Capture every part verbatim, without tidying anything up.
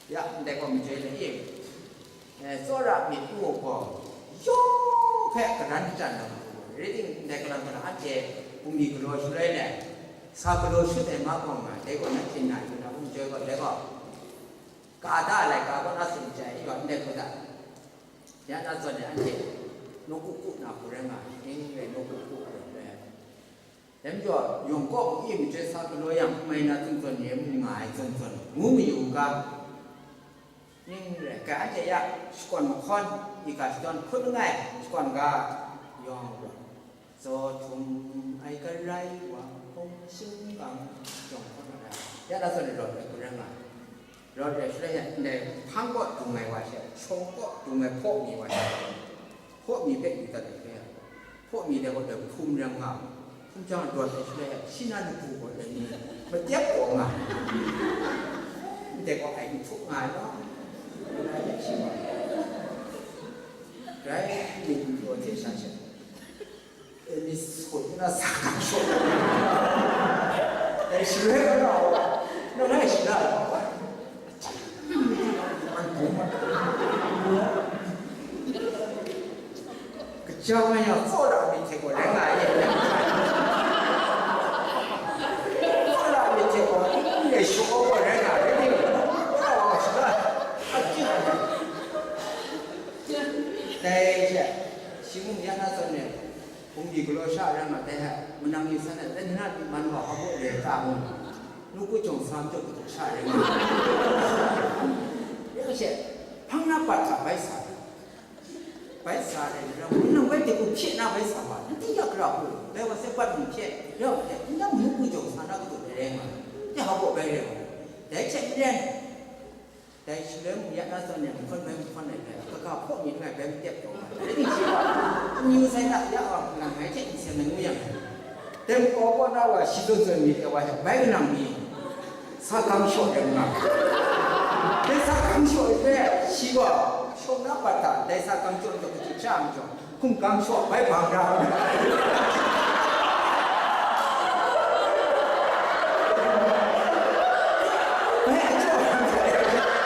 Ya, ndai gaw majoi na i? Eh, tsawra myit n mu gaw, yawng hpe karan kachyan na ma, rai ting, ndai kalang kalang anhte bungli galaw shaloi le, sa galaw shut ai ma gaw nga, dai gaw na hpyin na yu na, majoi gaw, dai gaw, ka da ai laika kaw na tsun jai, i gaw, ndai hku da, ya na zawn e anhte, nawku ku na hku rai nga, ning rai nawku ku ai rai. Dai majaw, yawng kaw mung e majoi sa galaw yang, n mai na zawn zawn ni e mu nga ai zawn zawn, ngu mayu u ga? Ning rai, ga anhte ya shakawn mahkawn, i ga shadawn hkut langai, shakawn ga yawng gaw, zaw htum ai garai wa, hpawng shingkang yawng hkawn ai, ya na zawn ni rawt ai hku rai nga. Rawt ai shaloi hte, ndai hpang kaw dung ai wa she, shawng kaw dung ai hpaw mi wa she, hpaw mi hpe yu dat ai hpe, hpaw mi dai gaw dai hpum rai nga, hpum jang rawt ai shaloi hte, shi na lagru gaw dai ni, matep taw nga, ndai gaw ai n htuk nga ai law, rai shi wa, rai myit n pyaw hte sha she. E, mi sut na sa kang shaw. Dai shaloi na wa, na ngai shi na wa. An bum ma. Kaja nga yang tsawra myit hte gaw rai nga ai. Tsawra myit hte gaw n re shaw gaw rai nga ai. Rai nga ai. Dai she, shi mung ya na zawn e. Bungli galaw sha rai nga, dai hta, manang yu san ai, dai ni na myi man wa hpa baw re ta mu? Nawku jawng sa majaw katuk sha rai nga. Yang she, hpang na bat hta bai sa, bai sa rai ni ram, manang bai de ku hpye na bai sa wa, n ting ya gara hku, bai wa se bat mung hpye, rai wa hpye, n dang nawku jawng sa na katuk rai nga, dai hpa baw bai rai wa, dai hte n rai. Dai shaloi mung ya na zawn e, mahkawn bai mahkawn ai hpe, kaga hpaw mi langai bai matep taw ai. Dai ning shi gaw, amyu sai hta ya wa, lang ngai hte nsen ai ngu yang, dai makau kaw na wa shi zawn zawn myit ai wa hte bai kanang mi, sa gang shaw ai nga. Dai sa gang shaw ai hpe, shi gaw, shawng na bat hta, dai sa gang shaw ai hpe, kachyi sha ai majaw, hkum gang shaw bai bang ra. Bai a jaw, bai a jaw,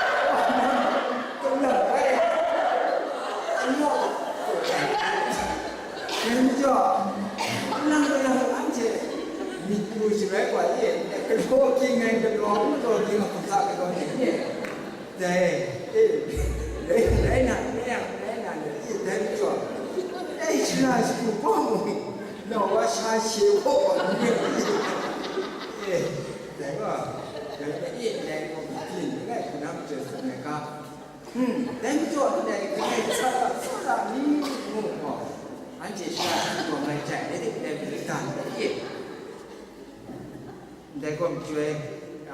myit pru sharai wa e, galaw ging ai, galaw, galaw ging ai, hkum sa galaw ging ai. Dai, e, rai, rai na, rai yang, rai na, e, dai majaw, e, shara shagu gaw mung, nau wa sha she gaw mung, e, dai gaw, dai gaw, e, dai gaw, byin, dai gaw, hpunam chye tsun ai ga, hmm, dai majaw, dai, dai, sa, sa, sa, ni, mu gaw, anhte shara shagu gaw ngai jai, dai, dai, dai, dai, dai, e. Ndai gaw majoi,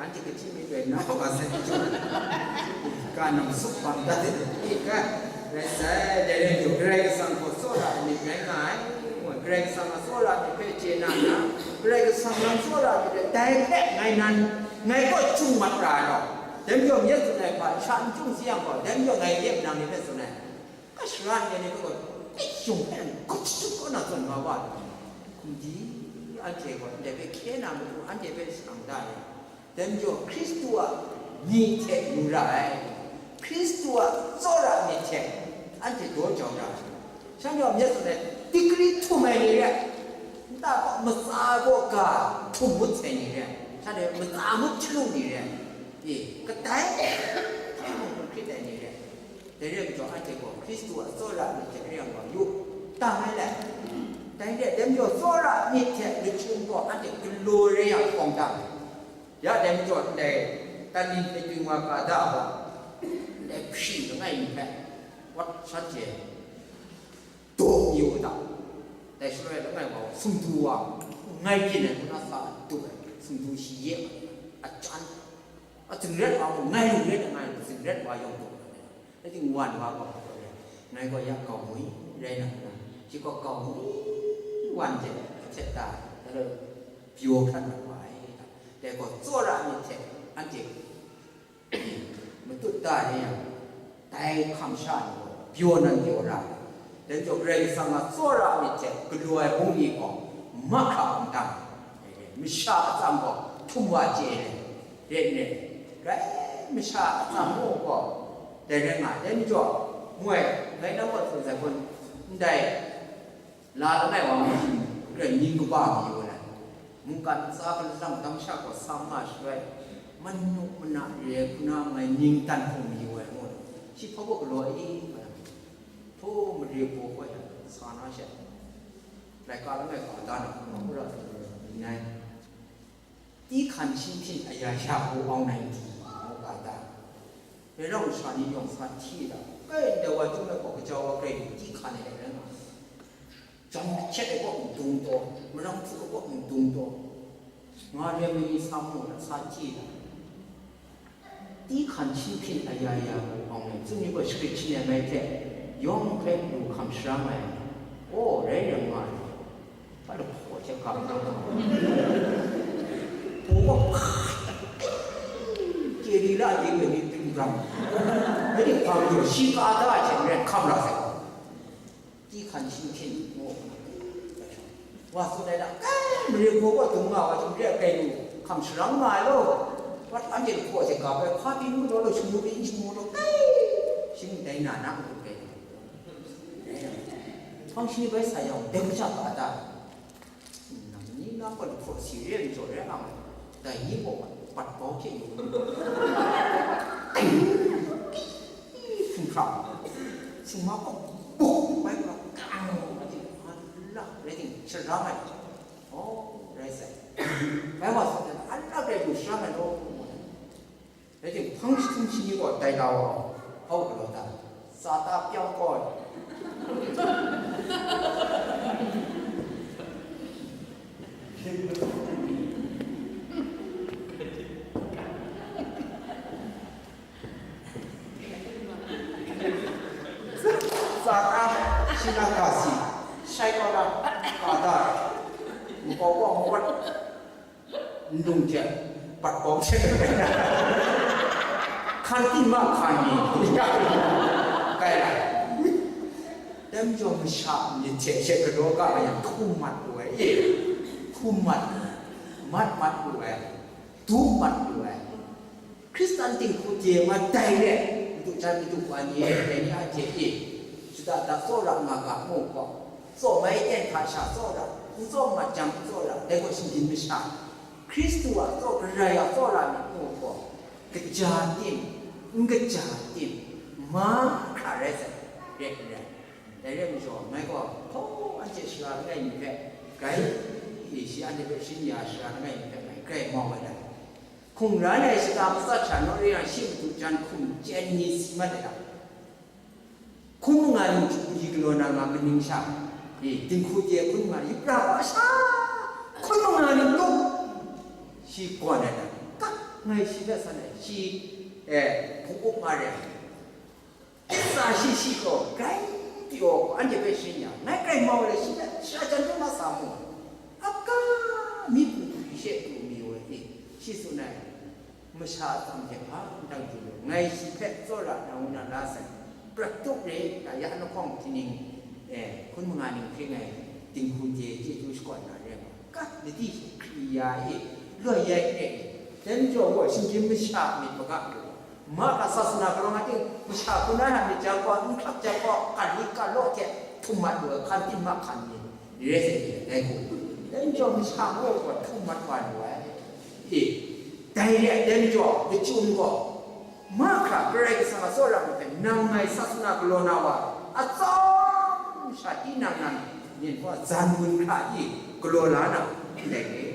anhte kachyi mi doi na wa sai chyawm, ka nang sup bang dat de, i ga, rai sai, dai rai mung, Karai Kasang gaw tsawra ai myit rai nga ai, Karai Kasang a tsawra ai myit hpe chye na nna, Karai Kasang lam tsawra ai myit dai hpe ngai nan, ngai kaw chyung mat ra ai law, dai majaw myit tsun ai hpa sha n chyung si yang gaw, dai majaw ngai ye nang ni hpe tsun ai. Ka shara ai ni gaw, e, yung hpe, gawt shatup kaw na zawn nga wa ai. Hkum di, anhte gaw ndai hpe hkye na matu, anhte hpe shang da ai. Dai majaw, Hkristu a myit hte lu ra ai, Hkristu a tsawra myit hte anhte daw jau ra ai. Shanhte gaw myit tsun ai, digri htum ai ni re ai, nta gaw matsa gaw ga htum ngut sai ni re ai, shanhte matsa ngut chyalu ni re ai, e, kadai, kadai mung hkrit ai ni re ai. Dai rai majaw, anhte gaw Hkristu a tsawra myit hte re ai wa yu, tang ai le. Dai re ai, dai majaw, tsawra myit hte lachyum gaw anhte galaw re yang hkawng dang ai. Ya dai majaw, ndai Tali Hpyen Wa Ka Da gaw, ndai hpri langai mi hpe, wat shanhte daw yu u ta. Dai shaloi langai wa, sumdu wa, ngai byin ai ngu na sa dup ai, sumdu shi ye ai, a chyan. A zingret wa mung, ngai lu ret ai, ngai lu zingret wa yawng daw ai. Rai timung, wan wa gaw, ngai gaw ya kau ngwi rai na, shi gaw kau ngwi wan hte htet da ai, dai gaw pyaw hkrat mat wa ai. Dai gaw tsawra ai myit hte anhte matut da ai ni yang, dai hkam sha ni gaw pyaw nan pyaw ra ai. Dai majaw, Karai Kasang a tsawra ai myit hte galaw ai bungli gaw mahkra hkungtan, masha atsam gaw htum wa chye ai, rai nme, rai masha atsam mu gaw, dai rai nga ai. Dai majaw, moi, ngai nang gaw tsun sai kun, ndai, la langai wa mu shi, rai ning kaba mayu ai, mungkan ntsa hkalajang dang sha gaw sa nga shaloi, manu mana re ai hku na ngai ning tan hpung mayu ai ngu, shi hpa baw galaw ai, hpaw mare baw kawai sa na she, laika langai ka da na hpung ma hkra tsun ai, ning ai. တီးခါချင်းဖြင့် အရာရာကို အောင်နိုင်သည် မောက္ခတ။ ဘယ်တော့ မဆာနီယောင်ဆာထီးတာ ကဲ ဒဝါကျုံးတဲ့ ပေါ့ကကြောဝါကဲ တီးခါနေတယ်နော်။ ကြောင်ချက်တဲ့ ပေါ့တုံတော့ မလောင်သူ့ ပေါ့တုံတော့ ငါလည်း မင်းကြီး ဆာမို့ ဆာကြည့်တာ။ တီးခါချင်းဖြင့် အရာရာကို အောင်နိုင် သူ့မျိုးကို စကရစ်ချင်းနဲ့ မဲထက် ရောင်းဖဲ လူ ခမ်ရှရာမိုင် အိုး ရဲရမန် ဘာလို့ခေါ်ချက်ကပ်တော့ ဘုံက ကျေလီလာ ဒီမင်း တင်းကမ် အဲ့ဒီ ခမ်ပြော ရှိကားသား အချိန်နဲ့ ခပ်လာတယ်။ တီးခါချင်းဖြင့် မော ဝါဆိုတဲ့ ကဲ မရေကို ကတုံးမှာ ဝါဆိုတဲ့ ကဲ လူ ခမ်ရှရမ်းမှာလို့ ဘာအန်တီကို ချက်ကပ်ပဲ ခါပြီး မလို့ လို့ ရှမူပြီး ရှမူလို့ ကဲ ရှမူတိုင်းနာ နာ ကို ကဲ ဖောင်ရှင်ပဲဆိုင်ရာ ဘယ်ကချပါတာ နမနီနာပတ်ဖို့စီရဲကြော်ရဲအောင်တိုင်ကြီးပေါ်မှာပတ်ပေါင်းဖြစ်ယူဖုန်ခါစမကောဘူဝဲကကံအတိအလရဲတင်စရမ်းလိုက်ဩရဲဆိုင်ဘဲမှာဆိုတဲ့အလရဲကိုစရမ်းလိုက်တော့ အဲ့ဒီဖျားရှင်းရှင်းကြီးကိုတိုင်လာတော့ ဟုတ်ကလို့တာစာသားပြောင်းတော့ စာသားရှင်းလာတာစီဆိုင်ကောတာပါတာမကောဘောမဝတ် Ndung hte, patpawng hte, hkan tim ma hkan ni, ya, kai la. Dai majaw masha myit hte she galaw ga ai yang, hkum mat lu ai, e, hkum mat, mat mat lu ai, du mat lu ai. Hkristan dinghku de ma dai let, madu jan madu wa ni, dai ni a hte e, shada da tsawra nga ga mu gaw, tsaw mai ten hta sha tsawra, n tsaw mat jang n tsawra, dai gaw shinggyim masha, Hkristu a tsaw, Karai a tsawra myit mu gaw, kaja tim, n kaja tim, mahkra rai sai, rai n rai. Dai rai majaw, ngai gaw, hpaw anhte sara langai mi hpe, grai, shi anhte hpe shin ya sara langai mi hpe ngai grai mau ai rai. Hkungran ai shata matsat hta naw re yang shi madu jan hkum chyen ni si mat ai lam. Hkun manga ning hte galaw na nga maning sha, e, dinghku de hkun manga ning, yupra wa sha, hkun manga ning tup, shi gawn ai lam. Kap ngai shi hpe san ai, shi, e, hpung up nga re ai. Sa shi shi gaw, grai pyaw gaw, anhte hpe sharin yang, ngai grai mau ai lam shi hpe, shara jan hkrum nga sa mu ai. Aka, mi hpung hpung shi she pru mi ai, e, shi tsun ai, masha atsam hte hpa n dang du lu, ngai shi hpe tsawra na ngu na la sai, prat tup re, na ya lahkawng htingning, e, hkun manga ning hpe ngai dinghku de chyeju shakawn na re ai, ka, ladi hkri ya e, loi yai re, dai majaw gaw, shinggyim masha myit maga lu, Mahkra sasana karawng a ting, masha hkun ai hta myit jang gaw, n hkrak jang gaw, kan lit kan law hte htum mat lu ai, hkan tim mahkra ni, ni rai sai ni, dai hku. Dai majaw masha ngu ai gaw htum mat wa lu ai. E, dai re ai, dai majaw, kachyum gaw, mahkra Karai Kasang a tsawra myit hpe, nang ngai sasana galaw na wa, atsawm sha tinang nan, myen gaw zan gun hkra i galaw la na, ndai re.